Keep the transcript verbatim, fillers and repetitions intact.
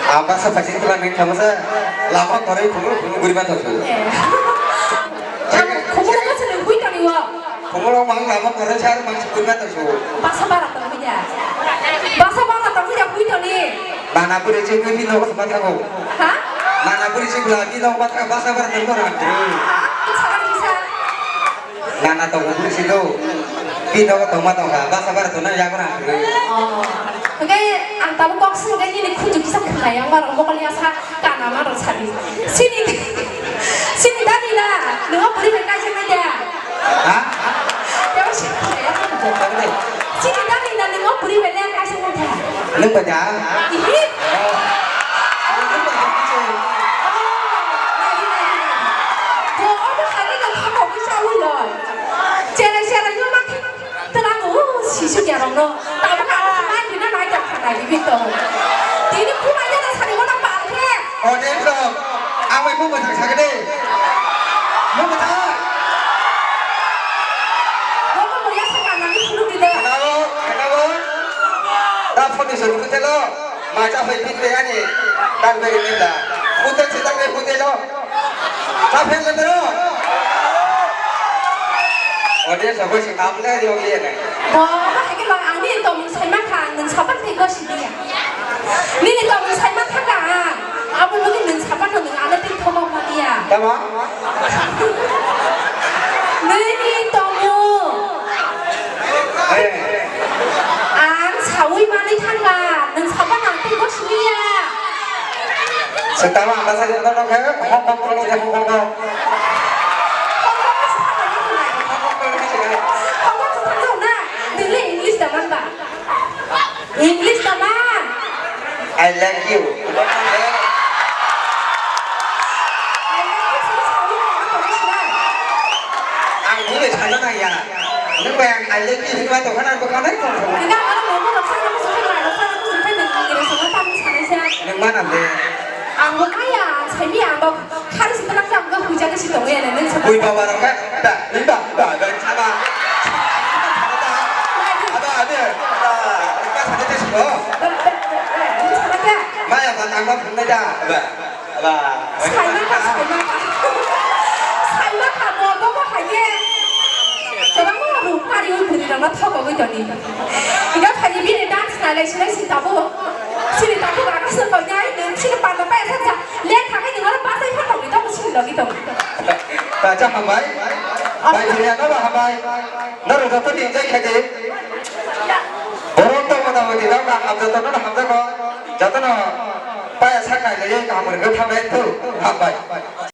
Ang baksa phaising twlang nini khamasa lama kwrwi khumul khumul guriba tongsu. Eh. Khumul khamasa nini hui toniwo. Khumul mang lama kwrwi sar mang guriba tongsu. Basa bara tongwi ya. Basa bara tongwi ya hui toni. Nana buri chikwi bino basa thago. Ha? Nana buri chikla bino basa bara tongwi rang. Ha? Kisa kisa. Nana tongo bwrwi si do. Pino ko tongma tongkha, basa bara tongna yagra hwnkhe. Oh. Hwnkhe ang tabuk kok swngkhe nini khunju kisa khwlai yang barok mokol ya sa kana ma rok sadi. Sini, sini dadi la, nungo bwrwi bai kaisa nai da. Ha? Tebo si khwlai ya sa. Sini dadi la, nungo bwrwi bai le kaisa nai da. Nwng bai da? Ihi. Oh. Nwng bai da kiche. Oh, nai, nai, nai. Bo obo hai ni nang khamo wi sa wi lo. Cherai cherai no ma khe twlang o sisu ya rong no. Tamo ka amo mai dina nai ta kha nai bi to. Tini khu mai na sari mo na pa khe. O de so. Ang mai mu ma thang sa de. Mu ma thang. Mo ko mo ya sa ka na ni khulu di de. Hello, hello. Da phone ni suru te lo. Macha phai pit le ani. Tang be ni la. Pute se tang be pute lo. Ka phen le lo. Ode so ko si kam le yo ye ne. Bo, bo hai ke lo ang ni to mun sai ma kha, nun sapan te ko si dia. Nini tongmung sai ma thaka ang. Abo logi nwng sapan no nwng ano tei thomok ma dia. Tama? Nini tongmung. Aye. Ang sawi manwi thangka, nwng sapan ang tei gosliya. Setama anda saja tolong ya, hong kong tolong ya, hong kong tolong. Hong kong se thangka ya, hong kong. Hong kong se thangka na, nwng le English da man ba? English tama? I like you. I like you sini sawi na, ano tongwi sina. Ang bini sana nang ya. Nung bai ang I like you hinwi tongkha na, bwkha nai tongkha. Nang ano momo rok sana, musu khe, mai rok sana, musu khe, nung ngi rok sana, tamo sanai sa. Nung mana le? Ang bo kaya, ang sai mi ang bo. Khari si twlang jang go huja ke si tong ya nang sa. Bui baba rok ka da, ni ba, ba, ba, chaba. Aba, ade, ba, ka sa de si go. Maya ba tang ba phung na da, ba, ba. Sai ma ka, sai ma ka. Sai ma ka, bo, bo, bo, hai ye. Kwbangma ruk kari o bwrwi rokno thok ogwi toni. Ida phai bini dance nai lai sinai si tabuk. Sini tabuk aga se koi nai, sini panda pa esa ja. Le thakai ni ngoro pasai pha tongwi tamo sini logi tong. Bacha hambai. Bai jiriya no ba hambai. Noro joto ni enjoy khaidi. Borok to mota moti dok na hamjato no hamjago. Joto no paya sak nai le kaham rwgwi thangnai tu hambai.